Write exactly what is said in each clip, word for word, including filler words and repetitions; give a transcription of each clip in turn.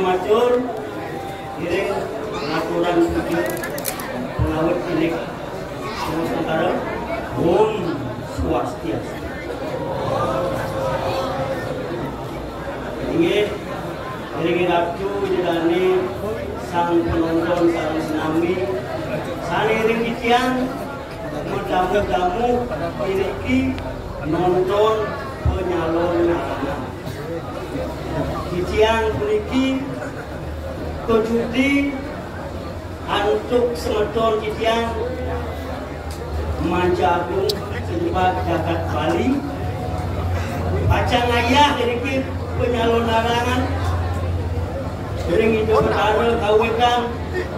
Matur, ngiring aturan puja pangawit indik Namo Sangkara. Om Swastiastu. Inggih, ngiring Ratu Ida Dané, sang panonton sareng sinami, sané ring titiang, madamu-damu iriki nonton panyalon narangan. Titiang puniki kajudi antuk semeton titiang Manja Agung sejepat jagat Bali. Pacang ngayah iriki panyalon narangan ring Ida Betara kawitan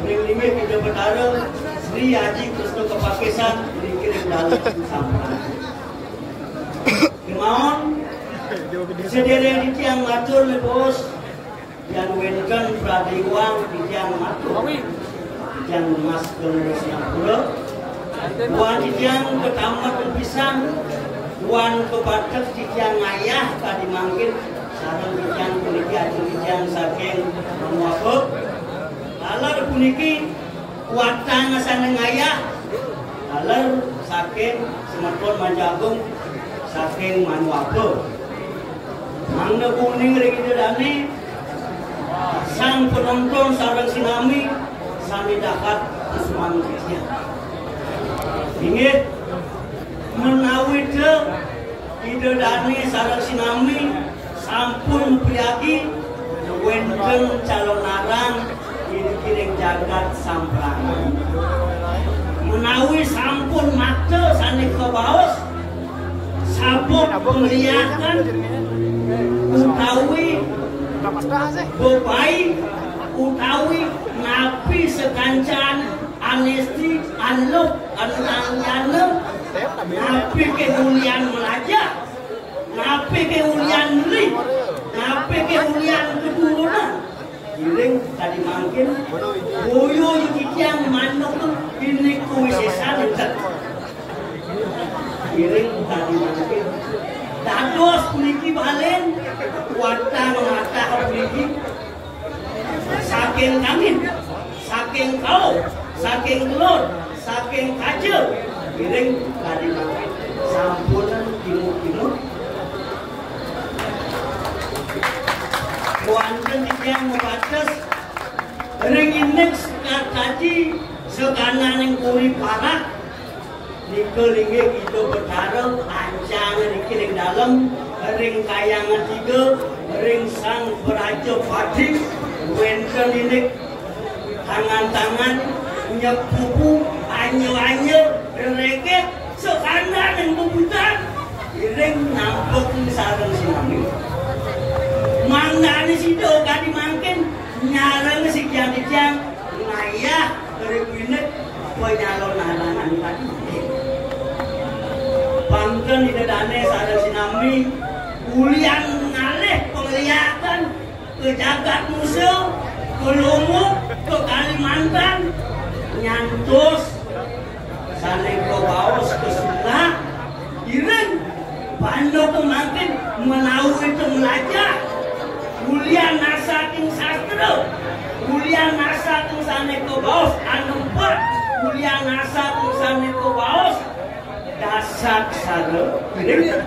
ring linggih Ida Betara Sri Aji Kresna Kapakisan iriki ring dalem sampun. Kémaon, sadéréng titiang matur, Lepos, yan wénten pradéwang titiang matur. Titiang nunas ring Singapura. Duaning titiang katambetan pisan, duaning kabatek titiang ngayah kadi mangkin, sareng titiang puniki adi titiang saking Manuaba. Taler puniki, watang sané ngayah, taler saking semeton Manja Agung, saking Manuaba. Mangda uning ring Ida Dané, sang panonton sareng sinami, sané dahat kusuman titiang. Inggih, menawi Ida Dané sareng sinami sampun priagi, wénten calonarang iriki ring jagat Samprangan. Menawi sampun makta sané kabaos, sabuk pangliakan utawi bebai utawi napi sakancan anesti anluk anangyana, napi ké ulian mlajah, napi ké ulian meli, napi ké ulian keturunan. Iring kadi mangkin, boya titiang manut indik kawisésan énten. Iring kadi mangkin. Dados puniki balen, watang watah puniki. Saking kangin, saking kauh, saking kelod, saking kaja, iring kadi mangkin. Sampunang kimud-kimud. Wantah titiang mabaos ring indik sekar kaji sakananing puri parak, nika linggih Ida Betara ancang riki ring dalem, ring Kayang Tiga, ring Sang Prajapati, wénten indik tangan-tangan, nyepupu, anya-anya, rereget, sakananing bubutan, iring nampek sareng sinami. Mangdané sida kadi mangkin nyareng sikian titiang ngayah ring indik panyalon narangan tadi. Pangken Ida Dané sareng sinami ulian ngalih pangliakan ka jagat Musa, ka Lombok, ka Kalimantan, nyantos sané kabaos ka Sunda, iring panda mangkin menawi té mlajah, ulian nasaking sastra, ulian nasaking sané kabaos anempat, ulian nasaking sané kabaos dasaksara, iring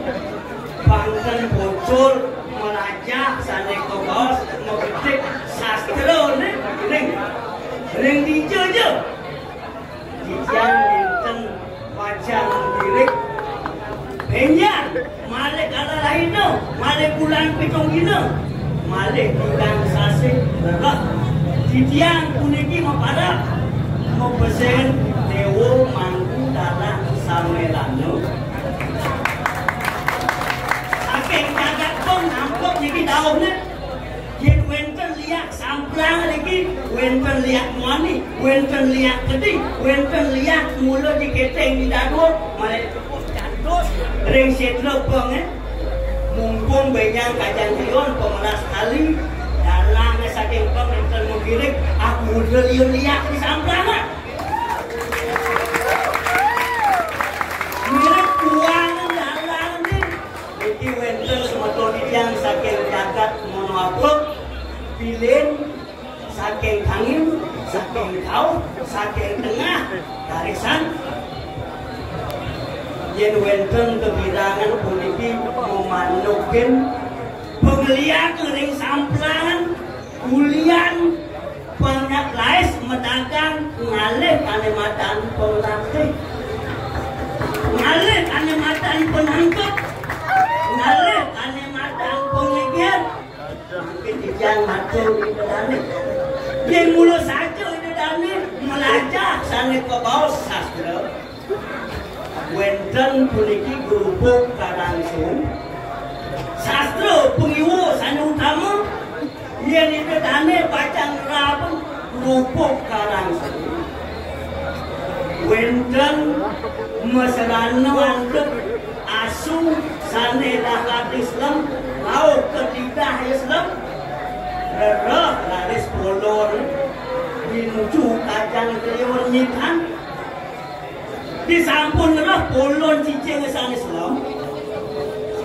pangken pocol mlajah sané kabaos mabedik sastra né, ring, ring dija ja. Titiang nénten pacang ngiring bénjang malih kala rahina, malih bulan pitung dina, malih tigang sasih rereh. Titiang puniki maparab mapesen Déwa Mangku Dalang Samélana. Saking jagat pun nampek niki dauhné. Yén wénten liak samplang niki, wénten liak muani, wénten liak gedi, wénten liak mula dikéténg di dadua, malih ring sétra pengé. Mumpung bénjang kajang triun, pemeras kali, dalang saking peng nénten makiring, aku udah liun liak di samplangan. Mirip kuangan dalang nih. Niki wénten semeton titiang saking jagat Monoabek, bilin Saking tangin, saking kauh, saking tengah, karisan. Yén wénten kegirangan puniki mamantukin pangliak ring samplangan, ulian panyak lais madagang ngalih ané madan panglatih, ngalih ané madan panangkep, ngalih ané madan pangigir. Mangkin titiang matur ida dané. Yén mula saja ida dané malajah sané kabaos sastra. Wénten puniki Guru Buk Karangsung. Sastra pangiwa sané utama. Yén ida dané pacang nerapaken Guru Buk Karangsung, wénten masrana antuk asu sané dahat islem, rauh ketidah islem, rereh raris polon, pinuju kajang kliun nyitan. Disampun ngereh polon cicing sané selem,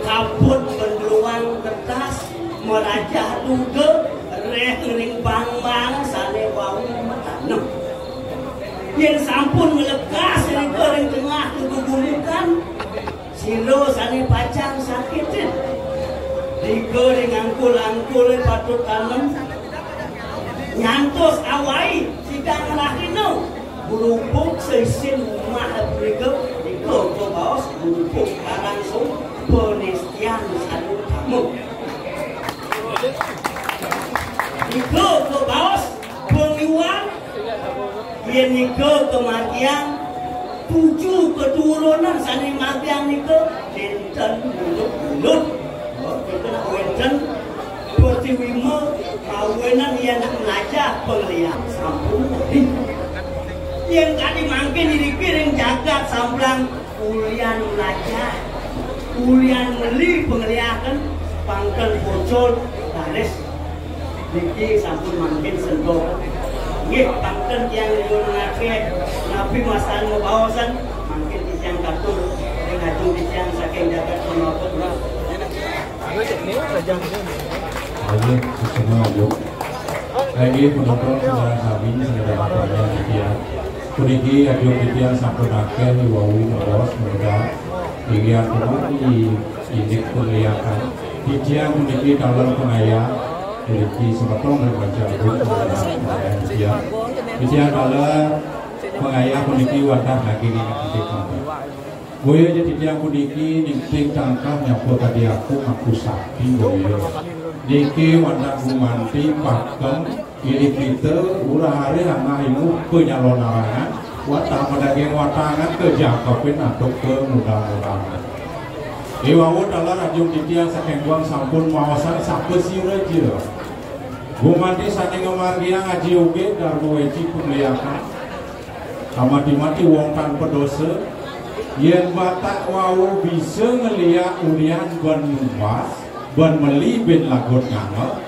kabut bendruang kertas, marajah duda, reh ring bang-bang sané wau matanem. Yén sampun nglekas ring, ring tengah gegugumukan, sira sané pacang sakitin. Nika ring angkul-angkulé patut tanem. Nyantos awai sidang rahina. Guru Buk saisin umah punika, nika kabaos Guru Buk Karangsung, panestian sané utama. Nika kabaos pangiwang, yén nika kamargiang tujuh keturunan sané margiang nika nénten bulut-bulut. Oh, kita nak wénten Pertiwima, kawinan yén nak mlajah pangliak sampun. Yén kadi mangkin iriki ring jagat Samplang ulian mlajah, ulian meli pangliakan, pangken pocol, raris niki sampun mangkin sentuh. Nggih, pangken tiang nyuwun ngakeh, napi mastan mabaosan, mangkin titiang katur ring ajeng titiang saking jagat Samplang. Ayo, sesama ayo. Lagi penonton saudara kami, saudara kami, ya. Puniki ajeng titiang sampun akeh wau mabaos medal. Inggih puniki indik pengliakan. Titiang puniki taler pangayah, puniki semeton ring Banjar Agung, saudara kami, ya. Titiang taler pangayah puniki wantah naging indik-indik. Boya ja titiang puniki ningting tangkah nyapa kadi aku ngaku sakti, boya. Niki wantah gumanti pakem indik kita urah arih angah imuh ka nyalon arangan, wantah madaging watangan ka jangkepin antuk ka ngundang-undangan. Iwau taler ajeng titiang saking Guang sampun maosang sapasira ja. Gumanti sané ngamargiang aji ugig darma weci pangliakan. Amati-mati wong tanpa dosa, yén Batak wau bisa ngeliak ulian ban numbas, ban meli buin lagut nganga.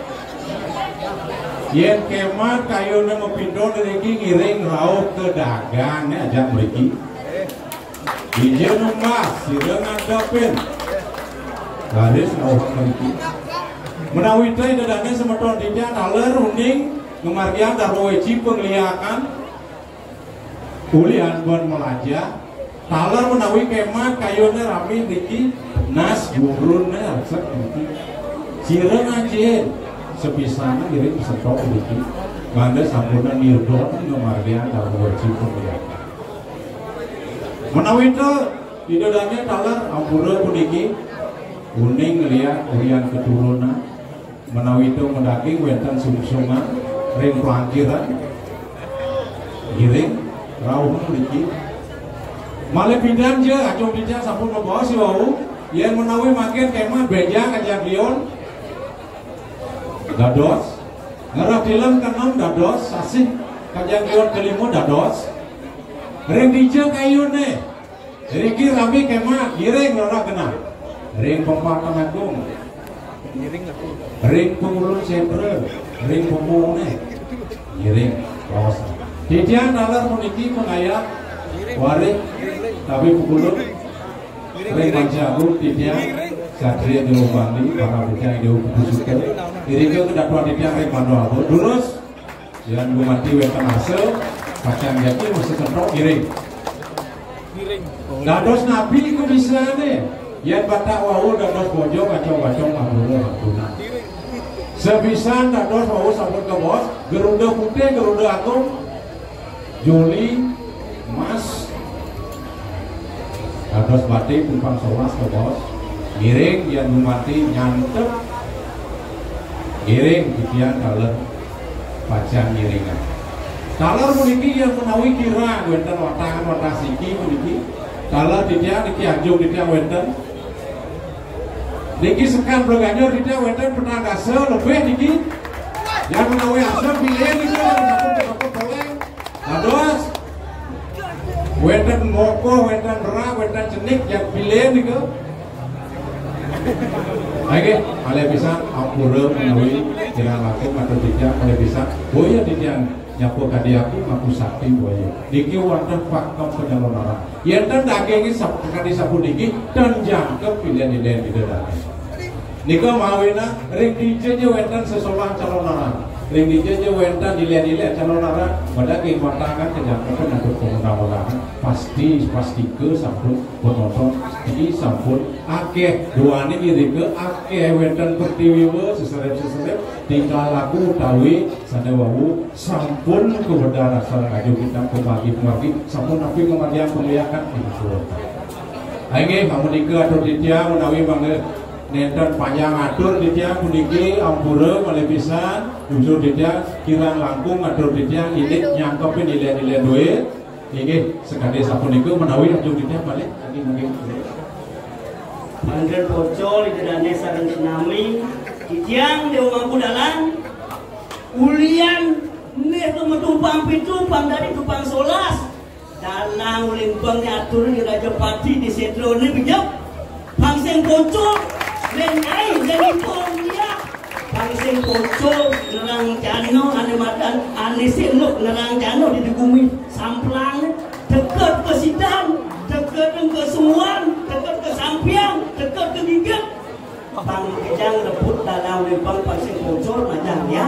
Yén kemat kayuné mapinton riki ngiring rauh ka dagang, né ajak mriki. Dija numbas, sira ngadepin. Raris rauh mriki. Menawi té ida dané semeton titiang taler uning ngamargiang darma weci pangliakan. Ulian ban mlajah, taler menawi kemat kayuné rami niki, nas gurun né resep niki. Sira ngajin, sapisanan ngiring setok niki. Mangda sampunang nirdon ngamargiang darma weci pangliakan. Menawi té, ida dané taler ampura puniki, uning ngeliak ulian keturunan. Menawi té madaging wénten sungsungan ring plangkiran, ngiring rauh mriki. Malih pidan ja, ajeng titiang sampun mabaos iwau, yén menawi mangkin kemat bénjang kajang kliun, dados. Ngerah tilem kenem, dados. Sasih kajang kliun kalima, dados. Ring dija kayuné? Riki rami kemat, ngiring rereh genah. Ring Pempatan Agung. Ring Pengulun Sétra, ring Pemune. Ngiring, raos. Titiang taler puniki pangayah warih, tapi pukulun ring Panca Agung titiang, satria Dewa Bali, para titiang Dewa Kudu Sutra. Irika kedatuan titiang ring Pandu Agung. Durus. Yan gumanti wénten asa, pacang jagi mesti sentrok ngiring. Dados napi ké bisané? Yén Batak wau dados bojog acong-acong mabura ampuna. Sabisan dados wau sampun kebos, Garuda Putih, Garuda Agung, Joli, Mas, dados batik timpang solas kebos. Ngiring yan gumanti nyantep. Ngiring titiang taler pacang ngiringan. Taler puniki yan menawi kirang wénten watangan watang siki puniki. Taler titiang niki anjung titiang wénten. Niki sekan Bleganjur titiang wénten petang dasa lebih niki. Yan menawi asem bilih niki sampun sampun poleng. Dados wénten mokoh, wénten rak, wénten cenik, yan bilih nika. Nggih, malih pisan ampura menawi kirang langkung atur titiang malih pisan. Boya titiang nyapa kadi aku ngaku sakti boya. Niki wantah pakem penyalonaran. Yén ten dagingé sap-, kadi sapuniki, ten jangkep pilihan-pilihan Ida daging. Nika mawinan ring dija ja wénten sesolah calonaran. Ring dija ja wénten ilen-ilen calonaran, pada ing watangan kajangkepan antuk pangundang-undangan. Pasti, pastika sampun penonton, niki sampun akéh. Duaning irika akéh wénten pertiwi wa, seserep-seserep, tingkah laku utawi sané wau sampun kawedar asal ngajeng kita pemagi-pemagi, sampun napi ngamargiang pangléakan ing keluarga. Inggih, amunika atur titiang menawi mangga nénten panjang atur titiang puniki ampura malih pisan, unsur titiang kirang langkung atur titiang indik nyangkepin ilen-ilen duit. Inggih, sakadi sapunika menawi anjung titiang malih. Inggih, inggih. Mangkin pocol Ida Dané sareng sinami, titiang Déwa Mangku Dalang, ulian nggih tumetu pang pitu, pang dadi tu pang solas. Dalang uling pang atur di Rajapati di Setra ni bijak. Pang sing pocol, len ai, len ipun dia. Pang sing pocol, nerang jano, ané madan, ané sinuk, nerang jano di, di gumi. Samplang, teka ka sidan, teka ka sumuan, teka ka sampiang, teka ka gigit. Pang kejang rebut dalam lempang pang sing pocol, majang ya.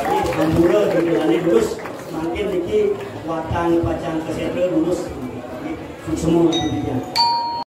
Ini ampura di dalamnya lurus. Mangkin niki watang pacang ka Setra lurus. Suksma itu dia.